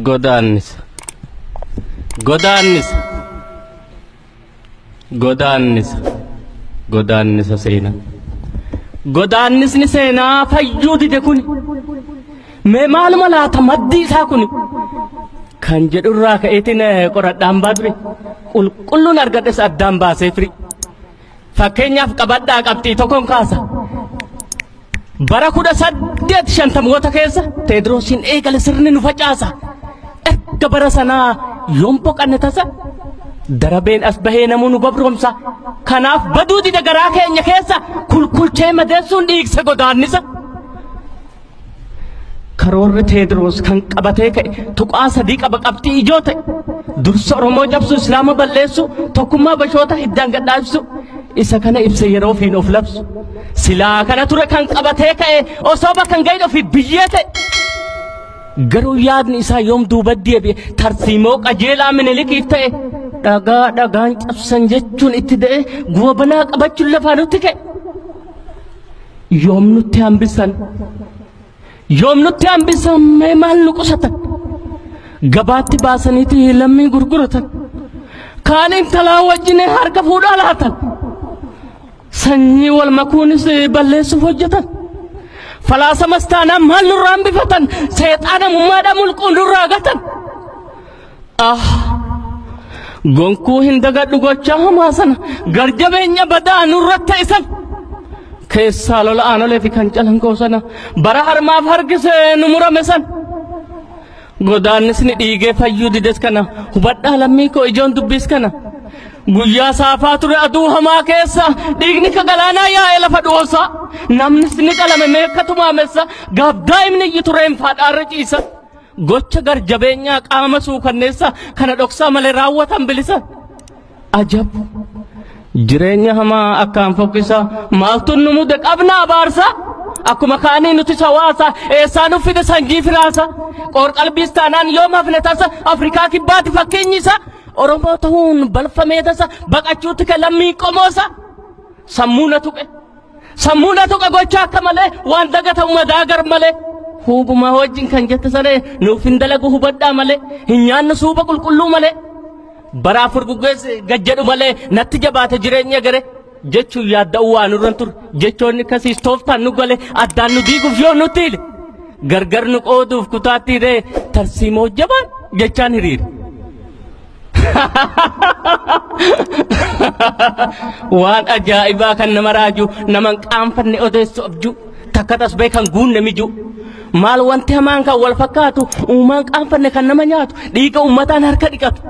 Godaannisa. Godaannisa. Godaannisa. Godaannisa seenaa. Godaannisni seenaa fayyuu dide kuni. Mee maaluma laata maddi isaa kuni? Kan jedhurraa ka'eetiin qoradhaan baa ture. Qulqulluun argadhes addaan baasee firi. Fakkeenyaaf qabadhaa qabxii tokkoon kaasa. Bara 1850moota keessa Teediroosiin eegale sirni nu facaasa. Erga bara sanaa yoom boqanne tasa darabeen as bahee namuu nu gabroomsa. Kanaaf baduu dida garaa keenya keessa kulkulchee madeessuun dhiigse godaannisa. Karoorri Teediroos kan qabatee ka'e tuqaa sadii qaba qabxii ijoo ta'e. Dursa Oromoo cabsu, Islaama balleessu, tokkummaa bashoota hiddaan gadhaabsu, isa kana ibsa yeroo ofiin of labsu. Silaa kana ture kan qabatee ka'e osoo bakka hin gahin ofii biyyee ta'e. Garuu yaadni isaa yoom duuba deebi'e tarsiimoo qajeelaa Minilikiif ta'e dhagaa dhagaan cabsan jechuun itti da'e goobanaa qabachuun lafaa nutti ka'e. Yoom nutti hambisan? Yoom nutti hambisan mee maal nu qusatan? Gabaatti baasaniiti lammii gurguratan. Kaan intalaa wajjin harka fuudhaa laatan. Sanyii wal makuunis balleessuuf hojjetan. Falaasama taanaan maal nurraa hambifatan? Seexaana mummaadhaa mulquun nurraa gatan. Ah! Gonkuu hin dagadhu gochaa hamaa sana garjabeenya badaa nurratti ta'isan. Keessaa lola aanolee fi kan calanqoo sana bara harmaaf harkisee nu murame san. Godaannisni dhiigee fayyuu dides kana hubadhaa lammii koo ijoon dubbis kana. Guyyaa saafaa ture aduu hamaa keessa dhiigni ka galaanaa yaa'ee lafa dhoosa. Namnis ni qalame meeqatu maamessa gaaf daa'imni iyyi tureen faadhaarra ciisa. Gocha garjabeenyaa qaama suukanneessa kana dhoksaa malee raawwatan bilisa. Ajab! Jireenya hamaa akkaan fokkisa maaltu nu mude qabna abaarsa. Akkuma kaanii nuti hawaasa eessaa nu fide sanyii firaasa. Qoor-qalbiis taanaan yoom hafne tasa Afrikaa kibbaati fakkeenyi isa. Oromoo ta'uun balfamee tasa baqachuutti kan lammii qomoosa. Sammuu na tuqe. Sammuu na tuqe gocha akka malee waan dagatamu madaa gar malee. Huubuma wajjin kan jette sanee nuuf hin dalagu hubadhaa malee hin nyaannu suuba qulqulluu malee. Bara afur guggeesse gajjedhu malee natti jabaate jireenya gare jechuun yaadda'uu waan nurran ture jechoonni akkasiis tooftaan nu gale addaan nu diiguuf yoo nutti hile gargar nu qooduuf kutaatti hiree tarsiimoo jabaan jechaan hiriire. Waan ajaa'ibaa kan nama raaju nama hin qaanfanne odeessu abjuu takka tas beekan guunne mijuu. Maal wanti hamaan kan wal fakkaatu uumaan qaanfanne kan nama nyaatu dhiiga uummataan harka dhiqatu.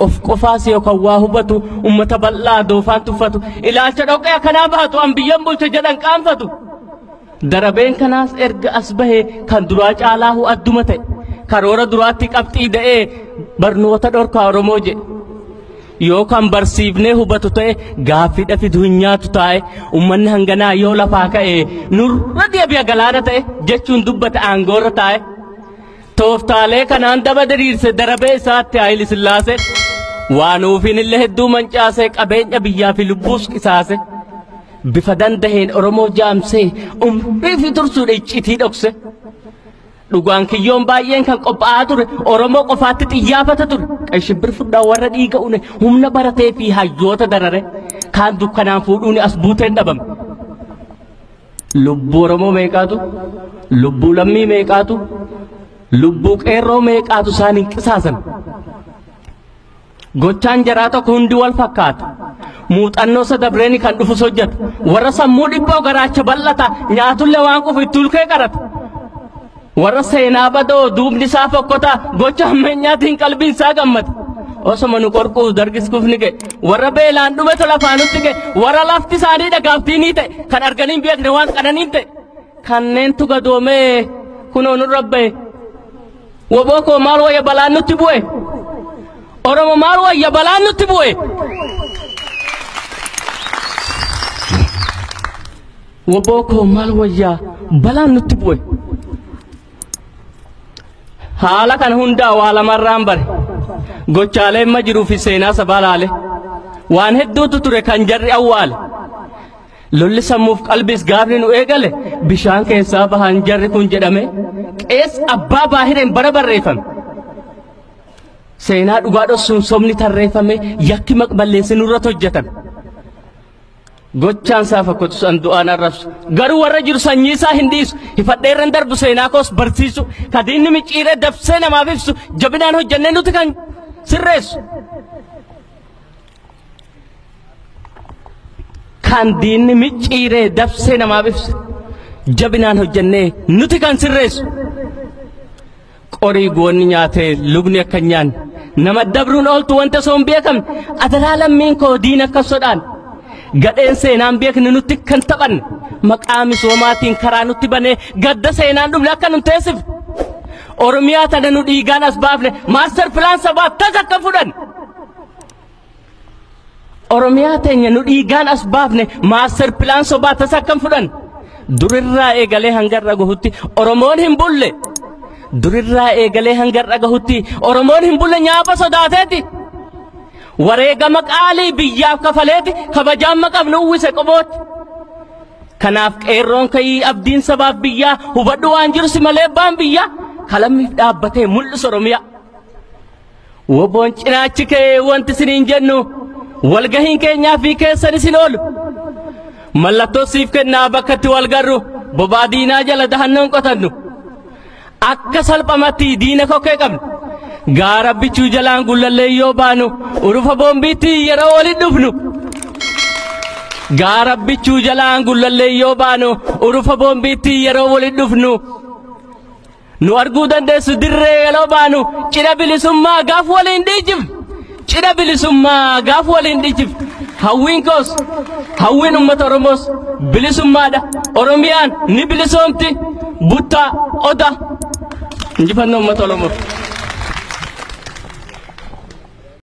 Of qofaas yookaan waa hubatu uummata bal'aa doofaan tuffatu ilaalcha dhoqqee akkanaa baatu an biyyan bulche jedhan qaanfatu. Darabeen kanaas erga as bahee kan duraa caalaa adduma ta'e karoora duraatti qabxii da'ee barnoota dhorkaa Oromoo jedhe. Yookaan barsiifnee hubatu ta'e gaaffiidha fidu hin nyaatu taa'e uummanni hanganaa yoo lafaa ka'e nurra deebi'a galaana ta'e jechuun dubbate aangoorra taa'e. Tooftaalee kanaan daba diriirse darabee isaatti Haayile Sillaasee waan uufiin illee hedduu mancaasee qabeenya biyyaa fi lubbuus qisaase. Bifa dandaheen Oromoo jaamsee umrii fi tursuudha iccitii dhokse. Dhugaan kiyyoon baay'een kan qophaa'aa ture Oromoo qofaatti xiyyaafata ture. Qashibbir fudhaa warra dhiiga une humna baratee fi hayyoota darare kaan dukkanaan fuudhuun as buuteen dhabame. Lubbuu Oromoo meeqaatu? Lubbuu lammii meeqaatu? Lubbuu qeerroo meeqaatu isaan hin qisaasan? Gochaan jaraa tokko hundi wal fakkaata. Muuxannoo isa dabreeni kan dhufus hojjeta. Warra sammuu dhiphoo garaacha bal'ata nyaatullee waan qufu itti ulkee qarata. Warra seenaa badoo duubni isaa fokkotaa gocha hammeenyaatiin qalbiin isaa gammada. Osoma nu qorquuf dargis kufni ga'e. Warra beelaan dhumetu lafaa nutti ga'e. Warra lafti isaanii dhagaaftiinii ta'e kan arganii hin beekne waan qananiin ta'e. Kanneentu gadoomee kunoo nurra ba'e. Woboo koo maal wayya balaan nutti bu'e? Oromo maal wayya balaan nutti bu'e? Woboo koo maal wayya balaan nutti bu'e? Haala kana hundaa waa lamarraan bare. Gochaalee amma jiruu fi seenaa sabaa laale. Waan hedduutu ture kan jarri awwaale. Lolli sammuuf qalbiis gaafni nu eegale bishaan keessaa bahan jarri kun jedhame qees abbaa baahireen bara barreeffame. Seenaa dhugaa dhoksuun sobni tarreeffame yakki maqballeessi nurratti hojjetame. Gochaan isaa fakkaatu san du'aan arrabsu. Garuu warra jiru sanyii isaa hin dhiisu. Hifadhee irra darbu seenaa koos barsiisu. Ka diinni micciiree dabsee namaaf ibsu. Jabinaan hojjennee nuti kan sirreessu. Kan diinni micciiree dabsee namaaf ibsu. Jabinaan hojjennee nuti kan sirreessu. Qorii goonni nyaatee lubni akka hin nyaanne. Nama dabruun ooltu wanta osoo hin beekamne. Adaraa lammiin koo diina akka sodaan. Gadheen seenaan beekne nutti kan taphanne. Maqaa misoomaatiin karaa nutti banee gadda seenaan dhumne akka nun teessifne. Oromiyaa tana nu dhiigaan as baafne maaster pilaan sabaaf tasa akka fudhanne. Oromiyaa teenya nu dhiigaan as baafne maaster pilaan sobaa tasa akka fudhanne. Durirraa eegalee hanga irra gahutti Oromoon hin bulle. Durirraa eegalee hanga irra gahutti Oromoon hin bulle nyaapa sodaateeti. Wareegama qaalii biyyaaf kafaleeti kabajaan maqabnu uwwise qobootti. Kanaaf qeerroon ka'ii abdiin sabaaf biyyaa hubadhu waan jiru si malee baan biyyaa kalammiif dhaabbatee mul'isu Oromiyaa. Woboon cinaachi kee wanti isiniin jennu walgahiin keenyaa fi keessan isin oolu. Mallattoo siif kennaa bakka itti wal garru bobaa diinaa jala dahannoon qotannu. Akka salphamatti diina kokkee qabnu. Gaara bichuu jalaan gullallee yoo baanu urufa boombiitti yeroo waliin dhufnu. Gaara bichuu jalaan gullallee yoo baanu urufa boombiitti yeroo waliin dhufnu. Nu arguu dandeessu dirree yeroo baanu cidha bilisummaa gaaf waliin dhiijifnu. Cidha bilisummaa gaaf waliin dhiijifnu. Hawwiin koos hawwiin uummata Oromoos bilisummaadha. Oromiyaan ni bilisoomti. Buttaa oda. Injifannoo uummata Oromoof.